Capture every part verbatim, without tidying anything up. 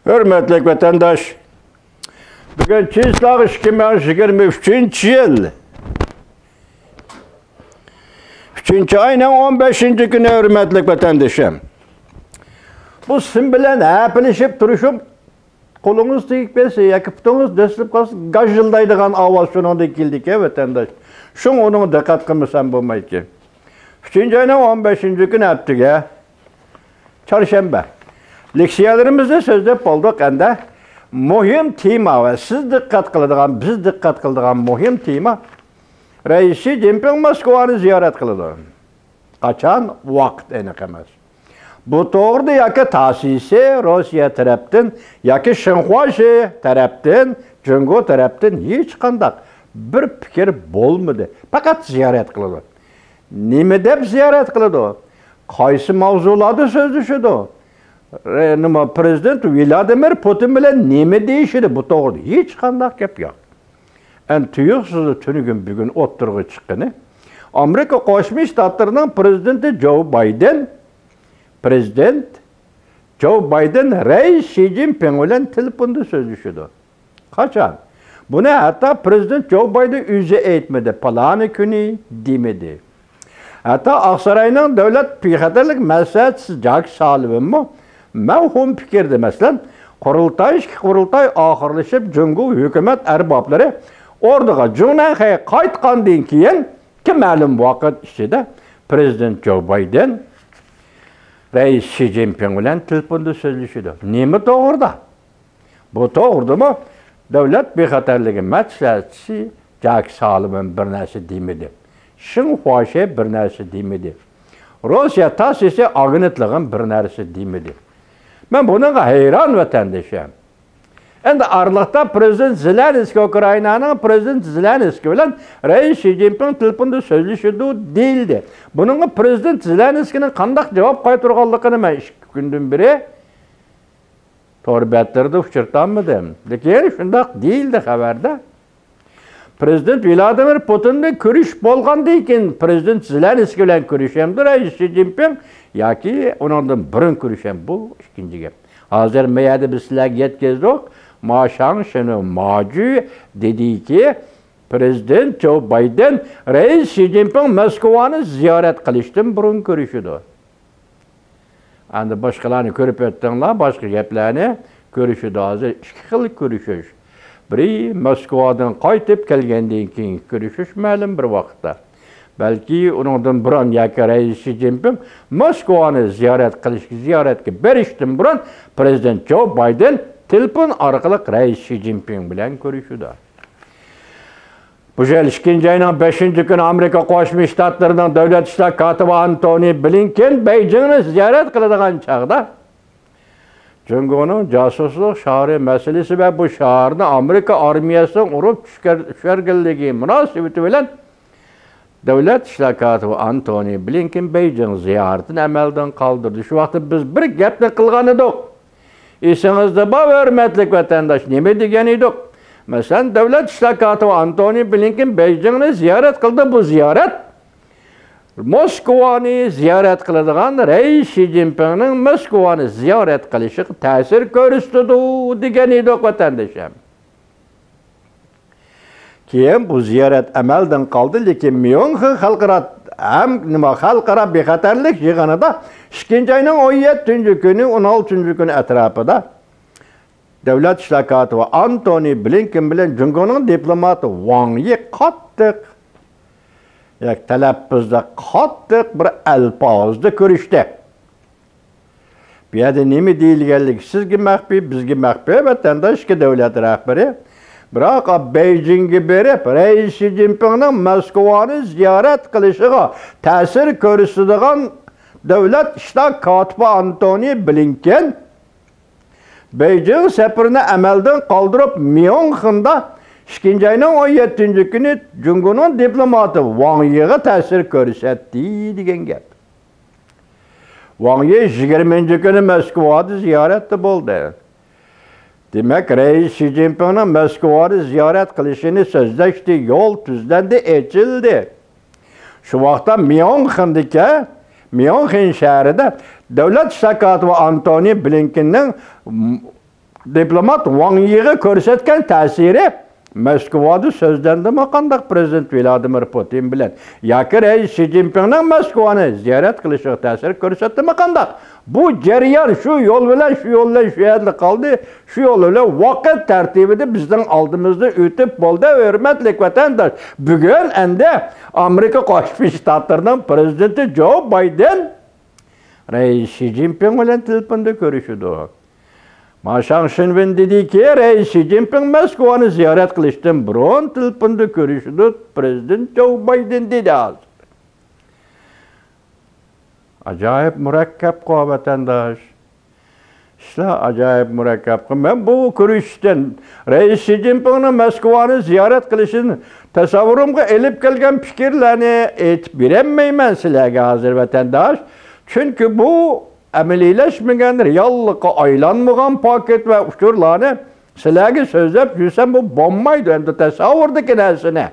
ھۆرمەتلىك ۋەتەنداش، بۈگۈن چىسلاغ ئىككى مىڭ يىگىرمە ئۈچىنچى يىل، ئۈچىنچى ئاينىڭ ئون بەشىنچى كۈنى، ھۆرمەتلىك ۋەتەندىشىم. بۇ سىم بىلەن ھەپىلىشىپ تۇرۇشۇپ، قولىڭىز تېگىپ كەتسە ياكى پۇتىڭىز دۆسلىپ قالسا، گاژىلدايدىغان ئاۋاز شۇنىڭدىن كېلىدىكەن، ۋەتەنداش. شۇڭا ئۇنىڭغا دىققەت قىلمىسام بولمايدىكەن. ئۈچىنچى ئاينىڭ ئون بەشىنچى كۈنى ھەپتىگە چارشەنبە. لېكسىيەلىرىمىزنى سۆزلەپ بولدۇق ئەمدى. مۇھىم تېما ۋە سىز دىققەت قىلىدىغان، بىز دىققەت قىلىدىغان مۇھىم تېما، رەئىس شى جىنپىڭ موسكۋانى زىيارەت قىلىدۇ. قاچان؟ ۋاقىت ئېنىق ئەمەس. بۇ توغرىدا ياكى تاسىسى، روسىيە تەرەپتىن ياكى شىنخۇاشى تەرەپتىن، جۇڭگو تەرەپتىن ھېچقانداق بىر پىكىر بولمىدى. پەقەت زىيارەت قىلىدۇ. نېمە دەپ زىيارەت قىلىدۇ؟ قايسى ماۋزۇلاردا سۆزلىشىدۇ؟ رە-، نېمە، پرېزىدېنت ۋلادىمىر پۇتىن بىلەن نېمە دېيىشىدۇ؟ بۇ توغرىدا ھېچقانداق گەپ يوق. ئەن تۇيۇقسىزلا تۈنۈگۈن بۈگۈن ئوتتۇرىغا چىققىنى، ئامېرىكا قوشما شتاتلىرىنىڭ پرېزىدېنتى جو بايدېن، پرېزىدېنت جو بايدېن رەئىس شى جىنپىڭ بىلەن تېلېفوندا سۆزلىشىدۇ. قاچان؟ بۇنى ھەتتا پرېزىدېنت جو بايدېن ئۆزى ئېيتمىدى، پالانى كۈنى دېمىدى. ھەتتا ئاقساراينىڭ دۆلەت بىخەتەرلىك مەسلىھەتچىسى جاك سالىۋىنمۇ مەۋھۇم پىكىردە، مەسىلەن، قۇرۇلتاي، ئىككى قۇرۇلتاي ئاخىرلىشىپ، جۇڭگو ھۆكۈمەت ئەربابلىرى ئوردىغا جۇڭنەنخەيگە قايتقاندىن كېيىن، مەلۇم ۋاقىت ئىچىدە پرېزىدېنت جو بايدېن رەئىس شى جىنپىڭ بىلەن تېلېفوندا سۆزلىشىدۇ. نېمە توغرىدا؟ بۇ توغرىدىمۇ دۆلەت بىخەتەرلىكى مەسلىھەتچىسى جاك سالىۋىن بىر نەرسە دېمىدى. شىنخۇاشى بىر نەرسە دېمىدى. روسىيە تاسسىسى ئاگېنتلىقىم بىر نەرسە دېمىدى. مەن بۇنىڭغا ھەيران، ۋەتەندىشىم. ئەمدى ئارىلىقتا پرېزىدېنت زېلېنسكىي، ئۇكرائىنانىڭ پرېزىدېنت زېلېنسكىي بىلەن رەئىس شى جىنپىڭ تېلېفوندا سۆزلىشىدۇ دېيىلدى. بۇنىڭغا پرېزىدېنت زېلېنسكىينىڭ قانداق جاۋاب قايتۇرغانلىقىنى مەن ئىككى كۈندىن بېرى تور بەتلىرىدە ئۇچرىتالمىدىم. لېكىن شۇنداق دېيىلدى خەۋەردە. پرېزىدېنت ۋلادىمىر پۇتىن بىلەن كۆرۈشۈپ بولغاندىن كېيىن، پرېزىدېنت زېلېنسكىي بىلەن كۆرۈشەمدۇ رەئىس شى جىنپىڭ ياكى ئۇنىڭدىن بۇرۇن كۆرۈشەم، بۇ ئىككىنچى گەپ. ھازىر ما يەردە بىز سىلەرگە يەتكۈزدۇق. ما شاڭ شېنى ماجۈ دېدىكى، پرېزىدېنت جو بايدېن رەئىس شى جىنپىڭ موسكۋانى زىيارەت قىلىشتىن بۇرۇن كۆرۈشىدۇ. ئەمدى باشقىلارنى كۆرۈپ ئۆتتۈڭلار، باشقا گەپلەرنى. كۆرۈشىدۇ، ھازىر ئىككى خىل كۆرۈشۈش. بىرى، موسكۋادىن قايتىپ كەلگەندىن كېيىنكى كۆرۈشۈش مەلۇم بىر ۋاقىتتا. بەلكى ئۇنىڭدىن بۇرۇن ياكى رەئىس شى جىنپىڭ موسكۋانى زىيارەت قىلىش، زىيارەتكە بېرىشتىن بۇرۇن پرېزىدېنت جو بايدېن تېلېفون ئارقىلىق رەئىس شى جىنپىڭ بىلەن كۆرۈشىدۇ. بۇ يىل ئىككىنچى ئاينىڭ بەشىنچى كۈنى ئامېرىكا قوشما شتاتلىرىنىڭ دۆلەت ئىشلار كاتىپى ئانتونى بلىنكېن بېيجىڭنى زىيارەت قىلىدىغان چاغدا، جۇڭگونىڭ جاسۇسلۇق شارى مەسىلىسى ۋە بۇ شارنى ئامېرىكا ئارمىيەسىنىڭ ئۇرۇپ چۈشكەر-، چۈشۈرگەنلىكى مۇناسىۋىتى بىلەن دۆلەت ئىشلار كاتىپى ئانتونى بلىنكېن بېيجىڭ زىيارىتىنى ئەمەلدىن قالدۇردى. شۇ ۋاقىتتا بىز بىر گەپنى قىلغان ئىدۇق. ئېسىڭىزدە بار، ھۆرمەتلىك ۋەتەنداش، نېمە دېگەن ئىدۇق؟ مەسىلەن، دۆلەت ئىشلار كاتىپى ئانتونى بلىنكېن بېيجىڭنى زىيارەت قىلدى. بۇ زىيارەت موسكۋانى زىيارەت قىلىدىغان رەئىس شى جىنپىڭنىڭ موسكۋانى زىيارەت قىلىشىغا تەسىر كۆرسىتىدۇ، دېگەن ئىدۇق، ۋەتەندىشىم. كېيىن بۇ زىيارەت ئەمەلدىن قالدى، لېكىن ميۇنخېن خەلقئارا ھەم نېمە خەلقئارا بىخەتەرلىك يىغىنىدا ئىككىنچى ئاينىڭ ئون يەتتىنچى كۈنى، ئون ئالتىنچى كۈنى ئەتراپىدا دۆلەت ئىشلار كاتىپى ئانتونى بلىنكېن بىلەن جۇڭگونىڭ دىپلوماتى ۋاڭ يى قاتتىق، ياكى تەلەپپۇزدا قاتتىق بىر ئەلپازدا كۆرۈشتى. بۇ يەردە نېمە دېيىلگەنلىكى سىزگە مەخپىي، بىزگە مەخپىي، ۋەتەنداش ئىككى دۆلەت رەھبىرى. بىراق، بېيجىڭگە بېرىپ، رەئىس شى جىنپىڭنىڭ موسكۋانى زىيارەت قىلىشىغا تەسىر كۆرسىتىدىغان دۆلەت ئىشلار كاتىپى ئانتونى بلىنكېن بېيجىڭ سەپىرىنى ئەمەلدىن قالدۇرۇپ، ميۇنخېندا ئىككىنچى ئاينىڭ ئون يەتتىنچى كۈنى جۇڭگونىڭ دىپلوماتى ۋاڭ يىغا تەسىر كۆرسەتتى، دېگەن گەپ. ۋاڭ يى يىگىرمىنچى كۈنى موسكۋادا زىيارەتتە بولدى. دېمەك، رەئىس شى جىنپىڭنىڭ موسكۋادا زىيارەت قىلىشىنى سۆزلەشتى، يول تۈزلەندى، ئېچىلدى. شۇ ۋاقىتتا ميۇنخېندىكى، ميۇنخېن شەھىرىدە دۆلەت ئىشلار كاتىپى ئانتونى بلىنكېننىڭ دىپلومات ۋاڭ يىغا كۆرسەتكەن تەسىرى، مەسكۇۋادا سۆزلەندىمۇ قانداق پىرېزىدېنت ۋلادىمىر پۇتىن بىلەن ياكى رەئىس شى جىنپىڭنىڭ مەسكۇۋانى زىيارەت قىلىشىغا تەسىر كۆرسەتتىمۇ قانداق؟ بۇ جەريان شۇ يول بىلەن، شۇ يول بىلەن، شۇ يەردە قالدى. شۇ يول بىلەن ۋاقىت تەرتىپىدە بىزنىڭ ئالدىمىزدا ئۆتۈپ بولدى، ھۆرمەتلىك ۋەتەنداش. بۈگۈن ئەندى ئامېرىكا قوشما شتاتلىرىنىڭ پىرېزىدېنتى جو بايدېن رەئىس شى جىنپىڭ بىلەن تېلېفوندا كۆرۈشىدۇ. ما شاڭ شىنۋېن دېدىكى، رەئىس شى جىنپىڭ مەسكۇۋانى زىيارەت قىلىشتىن بۇرۇن تېلېفوندا كۆرۈشىدۇ، پىرېزىدېنت جو بايدېن دېدى ھازىر. ئاجايىپ مۇرەككەپقۇ، ۋەتەنداش. ئىشلار ئاجايىپ مۇرەككەپقۇ. مەن بۇ كۆرۈشۈشتىن، رەئىس شى جىنپىڭنىڭ مەسكۇۋانى زىيارەت قىلىشىنى تەسەۋۋۇرۇمغا ئېلىپ كەلگەن پىكىرلەرنى ئېيتىپ بېرەلمەيمەن سىلەرگە ھازىر، ۋەتەنداش. چۈنكى بۇ ئەمەلىيلەشمىگەن، رېئاللىققا ئايلانمىغان پاكىت ۋە ئۇچۇرلارنى سىلەرگە سۆزلەپ يۈرسەم، بۇ بولمايدۇ ئەمدى تەسەۋۋۇردىكى نەرسىنى.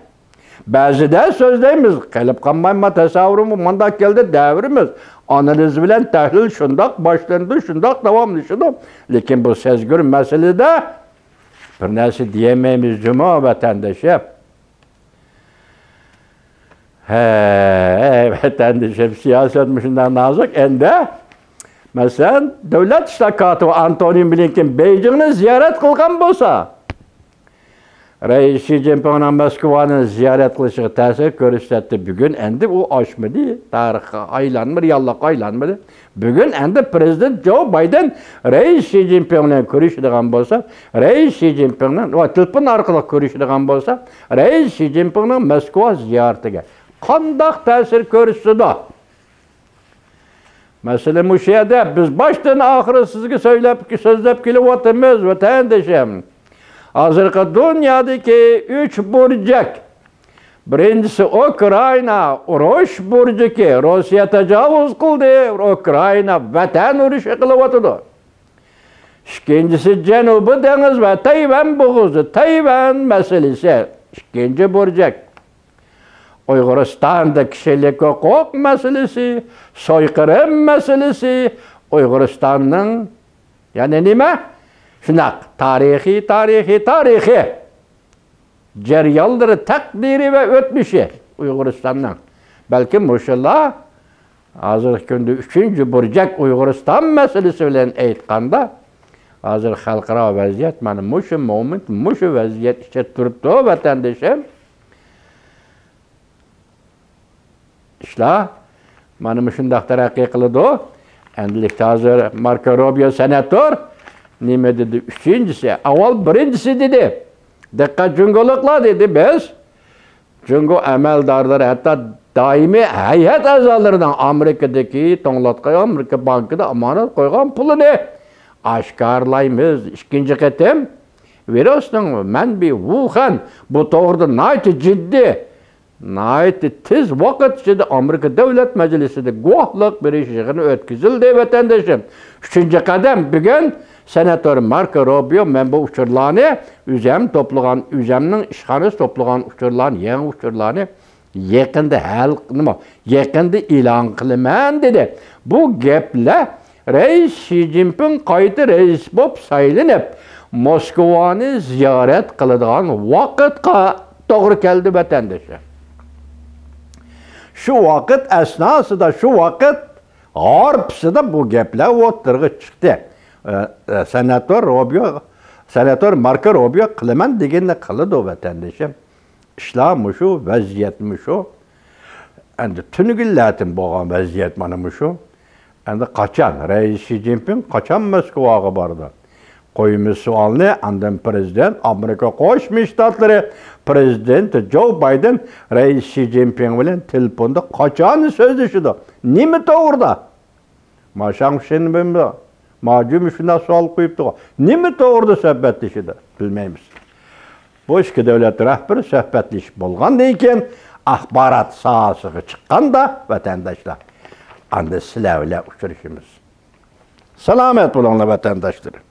بەزىدە سۆزلەيمىز، قېلىپ قالمايمۇ تەسەۋۋۇرۇم، مانداق كەلدى دەۋرىمىز. ئانالىز بىلەن تەھلىل شۇنداق باشلىنىدۇ، شۇنداق داۋاملىشىدۇ. لېكىن بۇ سەزگۈر مەسىلىدە بىر نەرسە دېيەلمەيمىز جۇمۇ، ۋەتەندىشىم. ھەي، ۋەتەندىشىم، سىياسەت مۇشۇنداق نازۇك ئەندى. مەسىلەن، دۆلەت ئىشلار كاتىپى ئانتونى بلىنكېن بېيجىڭنى زىيارەت قىلغان بولسا، رەئىس شى جىنپىڭنىڭ مەسكۇۋانى زىيارەت قىلىشىغا تەسىر كۆرسەتتى. بۈگۈن ئەندى ئۇ ئاشمىدى، تارىخقا ئايلانمىدى، رېئاللىققا ئايلانمىدى. بۈگۈن ئەندى پىرېزىدېنت جو بايدېن رەئىس شى جىنپىڭ بىلەن كۆرۈشىدىغان بولسا، رەئىس شى جىنپىڭنىڭ، ۋە تېلېفون ئارقىلىق كۆرۈشىدىغان بولسا، رەئىس شى جىنپىڭنىڭ مەسكۇۋا زىيارىتىگە قانداق تەسىر كۆرسىتىدۇ؟ مەسىلە مۇشۇ يەردە. بىز باشتىن ئاخىر سىزگە سۆزلەپ، سۆزلەپ كېلىۋاتىمىز، ۋەتەندىشىم. ھازىرقى دۇنيادىكى ئۈچ بۇرجەك. بىرىنچىسى ئۇكرائىنا ئۇرۇش بۇرجىكى، روسىيە تاجاۋۇز قىلدى، ئۇكرائىنا ۋەتەن ئۇرۇشى قىلىۋاتىدۇ. ئىككىنچىسى جەنۇبىي دېڭىز ۋە تەيۋەن بوغۇزى، تەيۋەن مەسىلىسى، ئىككىنچى بۇرجەك. ئۇيغۇرىستاندا كىشىلىك ھوقۇق مەسىلىسى، سويقىرىم مەسىلىسى، ئۇيغۇرىستاننىڭ، يەنى نېمە؟ شۇنداق، تارىخىي، تارىخىي، تارىخىي جەريانلىرى، تەقدىرى ۋە ئۆتمۈشى ئۇيغۇرىستاننىڭ. بەلكىم مۇشۇلار ھازىرقى كۈندە ئۈچىنچى بۇرجەك ئۇيغۇرىستان مەسىلىسى بىلەن ئېيتقاندا، ھازىر خەلقئارا ۋەزىيەت مانا مۇشۇ مومېنت، مۇشۇ ۋەزىيەت ئىچىدە تۇرۇپتۇ، ۋەتەندىشىم. ئىشلار مانا مۇشۇنداق تەرەققىي قىلىدۇ. ئەمدىلىكتە ھازىر ماركو روبىيو سېناتور نېمە دېدى؟ ئۈچىنچىسى، ئاۋۋال بىرىنچىسى دېدى. دىققەت جۇڭگولۇقلار دېدى، بىز جۇڭگو ئەمەلدارلىرى، ھەتتا دائىمىي ھەيئەت ئەزالىرىنىڭ ئامېرىكىدىكى توڭلاتقان، ئامېرىكا بانكىدا ئامانەت قويغان پۇلىنى ئاشكارىلايمىز. ئىككىنچى قېتىم ۋىرۇسنىڭ مەنبىيى ۋۇخەن، بۇ توغرىدا ناھايىتى جىددىي، ناھايىتى تېز ۋاقىت ئىچىدە ئامېرىكا دۆلەت مەجلىسىدە گۇۋاھلىق بېرىش يىغىنى ئۆتكۈزۈلدى، ۋەتەندىشىم. ئۈچىنچى قەدەم، بۈگۈن سېناتور ماركو روبىيو، مەن بۇ ئۇچۇرلارنى ئۆزەم توپلىغان، ئۆزەمنىڭ ئىشخانىسى توپلىغان ئۇچۇرلارنى، يېڭى ئۇچۇرلارنى يېقىندا ھەل، نېمە، يېقىندا ئېلان قىلىمەن دېدى. بۇ گەپلەر رەئىس شى جىنپىڭ قايتا رەئىس بولۇپ سايلىنىپ، موسكۋانى زىيارەت قىلىدىغان ۋاقىتقا توغرا كەلدى، ۋەتەندىشىم. شۇ ۋاقىت ئەسناسىدا، شۇ ۋاقىت ھارپىسىدا بۇ گەپلەر ئوتتۇرىغا چىقتى. ئە، ئە، سېناتور روبىيو، سېناتور ماركو روبىيو قىلىمەن دېگەننى قىلىدۇ، ۋەتەندىشىم. ئىشلار مۇشۇ، ۋەزىيەت مۇشۇ. ئەمدى تۈنۈگۈنلەردىن بولغان ۋەزىيەت مانا مۇشۇ. ئەمدى قاچان؟ رەئىس شى جىنپىڭ قاچان موسكۋاغا بارىدۇ؟ قويىمىز سوئالنى، ئاندىن پىرېزىدېنت، ئامېرىكا قوشما شتاتلىرى پىرېزىدېنتى جو بايدېن رەئىس شى جىنپىڭ بىلەن تېلېفوندا قاچان سۆزلىشىدۇ؟ نېمە توغرىدا؟ ما شاڭ شىنۋېنمۇ، ما جۈمى شۇنداق سوئال قويۇپتۇغۇ. نېمە توغرىدا سۆھبەتلىشىدۇ؟ بىلمەيمىز. بۇ ئىككى دۆلەت رەھبىرى سۆھبەتلىشىپ بولغاندىن كېيىن، ئاخبارات ساھەسىگە چىققاندا، ۋەتەنداشلار، ئاندىن سىلەر بىلەن ئۇچرىشىمىز. سالامەت بولۇڭلار، ۋەتەنداشلىرىم.